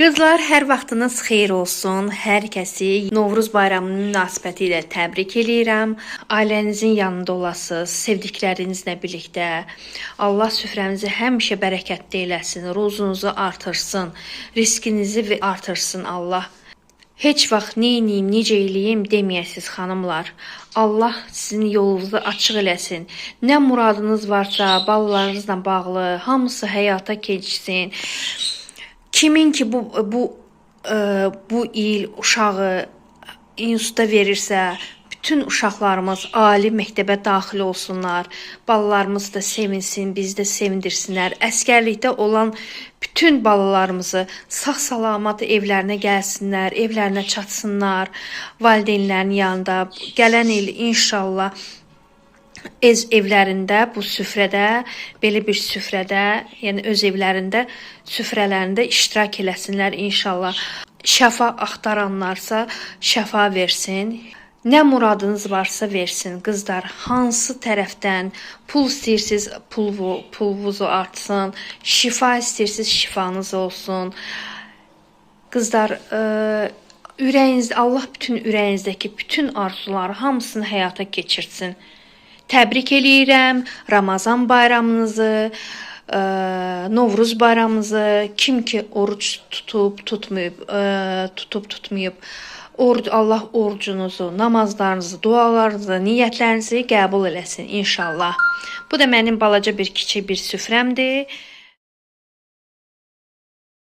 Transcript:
Qızlar, hər vaxtınız xeyir olsun. Hər kəsi Novruz bayramının münasibəti ilə təbrik eləyirəm. Ailənizin yanında olasınız, sevdiklərinizlə birlikdə. Allah süfrənizi həmişə bərəkətli eləsin, ruzunuzu artırsın, riskinizi artırsın Allah. Heç vaxt neyniyim, necə eləyim deməyəsiz xanımlar. Allah sizin yolunuzu açıq eləsin. Nə muradınız varsa, balalarınızla bağlı hamısı həyata keçsin. Kimin ki bu il uşağı instituta verirsə, bütün uşaqlarımız ali məktəbə daxil olsunlar. Balalarımız da sevinsin, bizi də sevindirsinlər. Əsgərlikdə olan bütün balalarımızı sağ-salamat evlərinə gəlsinlər, evlərinə çatsınlar, valideynlərinin yanında. Gələn il inşallah öz evlərində bu süfrədə, belə bir süfrədə, yəni öz evlərində süfrələrində iştirak eləsinlər inşallah. Şəfa axtaranlarsa şəfa versin. Nə muradınız varsa versin qızlar. Hansı tərəfdən pul istəyirsiniz, pulunuzu artsın. Şifa istəyirsiniz, şifanız olsun. Qızlar, ürəyinizdə Allah bütün ürəyinizdəki bütün arzuları hamısını həyata keçirsin. Təbrik eləyirəm Ramazan bayramınızı, Novruz bayramınızı. Kim ki oruc tutub, tutmayıb, tutub tutmayıb, Allah orucunuzu, namazlarınızı, dualarınızı, niyyətlərinizi qəbul eləsin inşallah. Bu da mənim balaca bir kiçik bir süfrəmdir.